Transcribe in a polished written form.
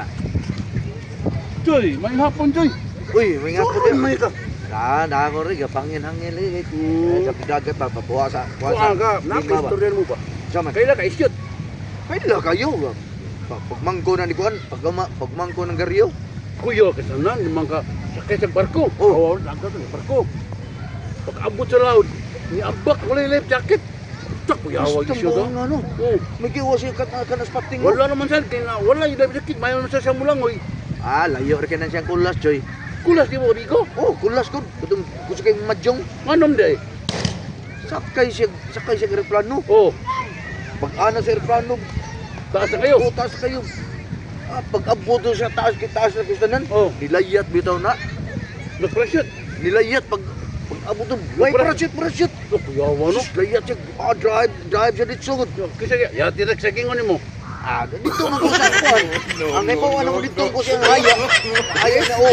Na. Joy, may hapon, Joy. Uy, may nga ko Suron may ka. Na, na ako rin, gapangin-hangin eh. Eh, sa dagat pa, papuha sa, kuha Kuha sa, ka, lima ba? naka-istorya mo ba? Sa man. Kaila ka isyot. Kaila kayo. Pagmangko na ni Kuan, pagmangko ng garyo. Kuya ka tanan, limang ka sakay sa barko. Oh. Oh, dagat ng barko. Pag abot sa laod, niabak wala yung life jacket. Tak, kuya, wag Basta isyot. mo nga, no. Oh. May giwa siya kat kanas pating mo. Wala naman sir, kaya na, wala yung life jacket, mayon naman siya mulangoy. Ah, layo rin kanan siyang kulas, Joy. Kulas di mo rigo. Oh, kulas ko. Katong gusto kay madyong. Manom day. Sakay siya eroplano. Oh, Pag ana sa eroplano, taas na kayo. oh, taas kayo. Ah, pag abot doon sa taas, kay taas na kistanan. Oh, Nilayat bitaw na. nag-parachute. Nilayat pag abot doon. Way, parachute, parachute. Oh, kuya, ano? Layat siya. Ah, drive, drive siya dito. Kasi ya direk sa gingon nimo. Ah, dito man ko sa kuan. Ang naipaw ano ko dito ko siya haya. Haya na oh.